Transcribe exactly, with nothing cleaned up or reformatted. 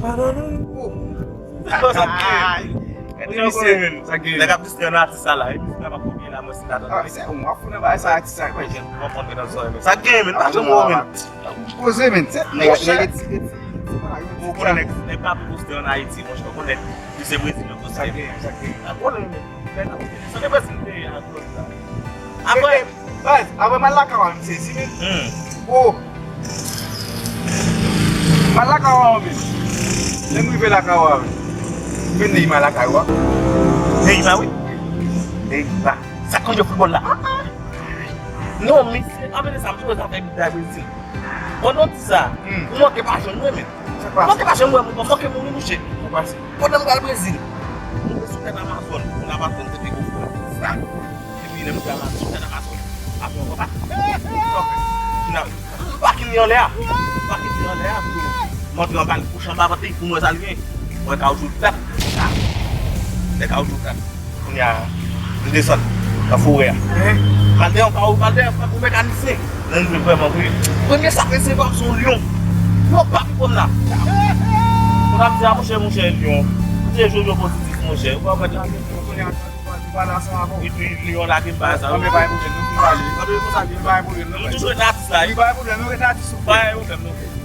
Sa k gen? Sa k gen? Nèg ap distrè nan atis sa la. Epi frè m ap kopye la, mwen si ladan. Ah, se ou, w ap fou nan bagay sa, atis sa, kwè. Mwen konn nan zòrèy, men. Sa k gen, men? Pa janm wè, men. Poze, men. Se nèg ap poze. Ou konnen nèg, nèg pa pou poste an Ayiti, monchè, ou konnen. Li se Brezil yo poste. Sa k gen, sa k gen? A konnen, men. Sa te Brezil te ye a, sa. Apre, baz, apre m al lakay w a, m sezi, men. Hmm. Oh. M al lakay w a, men. Lè m rive lakay w a, men. Men Neymar lakay w a. Neymar, wi. Neymar. Sa k jwe foutbòl la. Non, misye, anpil de sa, m jwe zafè bida Brezil. Pandan w di sa, hmm, ou manke pa jwenn mwen, men. Sa k pase? Manke pa jwenn mwen, mwen manke mouri, mouche. Sa k pase? Pandan m pral Brezil, m rive sou tèt Amazon. Moun Amazon te pi gwo. Sa. Epi lè m rive Amazon, sou tèt Amazon. Apre, mwen pa. Kounya, m pa kite li anlè a. M pa kite li anlè a. M antre anba, li kouche anba vant li pou m wè sa l gen. Mwen kawouchou tap. Lè kawouchou tap. Kounye a, m desann nan forè a. M al dèyè yon kawou, m al dèyè yon mekanisyen. Lè m vin vrèman vre, premye sa k resevwa m se yon lyon. Yon papi konn la. Konn ap di a, monchè, monchè, lyon. Ou te jwe jwe pozitif, monchè. Ou pa wè la. Epi lyon lage m ba sa. Anben, pa gen pwoblèm, nou fin pale. Anben, konsa, li pa gen pwoblèm, non. Nou toujou ret atis la, wi. Li pa gen pwoblèm, nou ret atis ou. Pa gen pwoblèm, non.